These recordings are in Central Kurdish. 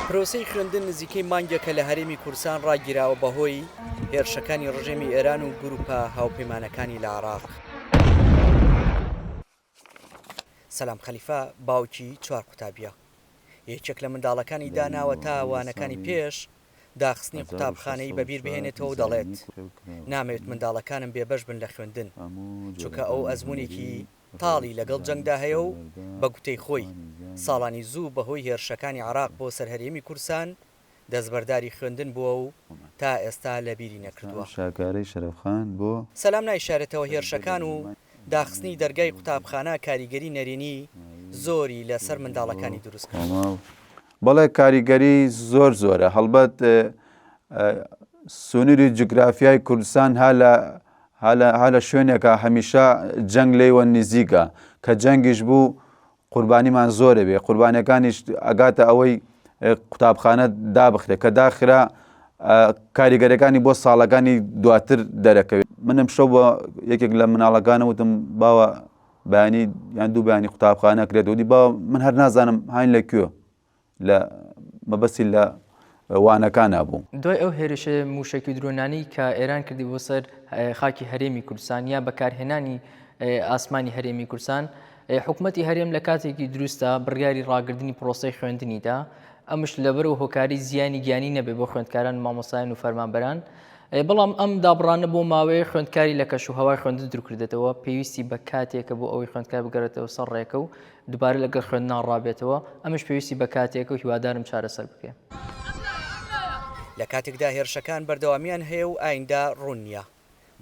پرۆسەی خوێندن نزیکەی مانگێکە لە هەرێمی کوردستان ڕاگیراوە بەهۆی هێرشەکانی ڕژێمی ئێران و گروپە هاوپەیمانەکانی لە عێراق. سەلام خەلیفە باوکی چوار قوتابییە، یەکێک لە منداڵەکانی داناوە تا وانەکانی پێش داخستنی قوتابخانەی بەبیر بهێنێتەوە و دەڵێت، نامەوێت منداڵەکانم بێبەش بن لە خوێندن، چونکە ئەو ئەزموونێکی تاڵی لەگەڵ جەنگدا هەیە و بە گوتەی خۆی، ساڵانی زوو بەهۆی هێرشەکانی عێراق بۆ سەر هەرێمی کوردستان دەستبەرداری خوێندن بووە و تا ئێستا لەبیری نەکردووە. سەلام نایشارێتەوە هێرشەکان و داخستنی دەرگای قوتابخانە کاریگەری نەرێنی زۆری لەسەر منداڵەکانی دروستکردووە. بەڵێ کاریگەری زۆر زۆرە هەڵبەت سنووری جوگرافیای کوردستان ها لە ها لە شوێنێکە هەمیشە جەنگ لێوە نزیکە کە جەنگیش بوو قوربانیمان زۆرە بێ قوربانەکانیش ئەگاتە ئەوەی قوتابخانە دابخرێت کە داخرا کاریگەرەکانی بۆ ساڵەکانی دواتر دەرەکەوێت منم شەو بە یەکێک لە مناڵەکانە وتم باوە بەیانی یان دوو بەیانی قوتابخانە کرێت وتی باوە من هەر نازانم هاین لە کوێ لە مەبەستی لە وانەکانە بوو. دوای ئەو هێرشە مووشەکی و درۆنانەی کە ئێران کردی بۆ سەر خاکی هەرێمی کوردستان یا بەکارهێنانی ئاسمانی هەرێمی کوردستان، حکومەتی هەرێم لە کاتێکی دروستدا بڕیاری ڕاگردنی پرۆسەی خوێندنی دا، ئەمش لەبەر و هۆکاری زیانی گیانی نەبێ بۆ خوێندکاران و مامۆستایان و فەرمانبەران، بەڵام ئەم دابڕانە بۆ ماوەیە خوێندکاری لە کەش و هەوای خوێندن دوورکردێتەوە، پێویستی بە کاتێکە بۆ ئەوەی خوێندکار بگەڕێتەوە سەر ڕێکە و دووبارە لەگەڵ خوێندنا ڕابێتەوە، ئەمش پێویستی بە کاتێکە و هیوادارم چارەسەر بکرێ. لە کاتێکدا هێرشەکان بەردەوامیان هەیە و ئایندە ڕوون نییە،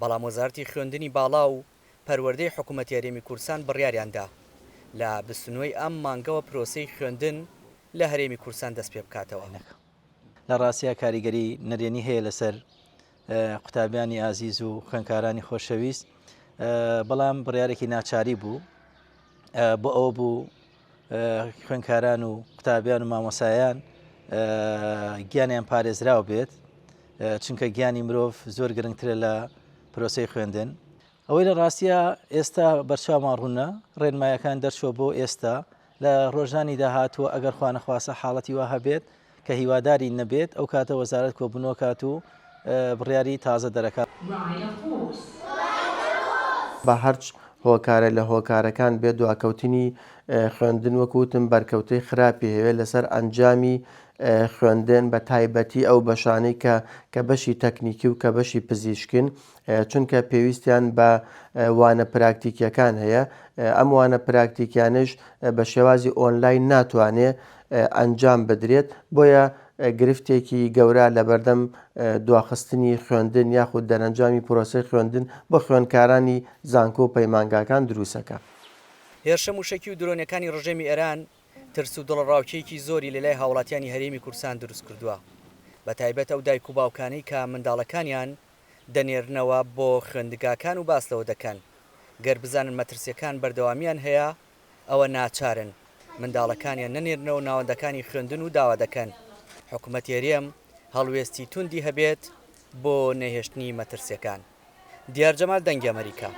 بەڵام وەزارەتی خوێندنی باڵا و پەروەردەی حکومەتی هەرێمی کوردستان بڕیاریاندا لە 29 ی ئەم مانگەوە پرۆسەی خوێندن لە هەرێمی کوردستان دەستپێبکاتەوە. لە ڕاستیا کاریگەری نەرێنی هەیە لەسەر قوتابیانی ئازیز و خوێنکارانی خۆشەویست بەڵام بڕیارێکی ناچاری بوو بۆ ئەوە بوو خوێنکاران و قوتابیان و مامۆسایان گیانیان پارێزراو بێت چونکە گیانی مرۆڤ زۆر گرنگترە لە پرۆسەی خوێندن ئەوەی لە ڕاستیا ئێستا بەرچاومان ڕوونە، ڕێنمایەکان دەرچووە بۆ ئێستا، لە ڕۆژانی داهاتووە ئەگەر خوانەخواستە حاڵەتی وا هەبێت کە هیوادارین نەبێت، ئەو کاتە وەزارەت کۆبوونەوە کات و بڕیاری تازە دەرەکات. بە هەرچ هۆکارێ لە هۆکارەکان بێت دواکەوتنی خوێندن وەکو وتم بەرکەوتەی خراپی هەیە لەسەر ئەنجامی خوێندن بە تایبەتی ئەو بەشانەی کە کە بەشی تەکنیکی و کە بەشی پزیشکن چونکە پێویستیان بە وانە پراکتیکیەکان هەیە ئەم وانە پراکتیکیانەش بە شێوازی ئۆنلاین ناتوانێ ئەنجام بدرێت بۆیە گرفتێکی گەورە لەبەردەم دواخستنی خوێندن یاخود دەرەنجامی پرۆسەی خوێندن بۆ خوێندکارانی زانکۆ و پەیمانگاکان دروستەکە. هێرشە موشەکی و درۆنەکانی ڕژێمی ئێران ترس و دڵەڕاوکێیەکی زۆری لەلای هاوڵاتیانی هەرێمی کوردستان دروستکردووە، بەتایبەت ئەو دایک و باوکانەی کە منداڵەکانیان دەنێرنەوە بۆ خوێندگاکان و باس لەوە دەکەن گەر بزانن مەترسیەکان بەردەوامیان هەیە ئەوە ناچارن منداڵەکانیان نەنێرنەوە ناوەندەکانی خوێندن و داوا دەکەن حکومەتی هەرێم هەڵوێستی توندی هەبێت بۆ نەهێشتنی مەترسیەکان. دیار جەمال دەنگی ئەمەریکا.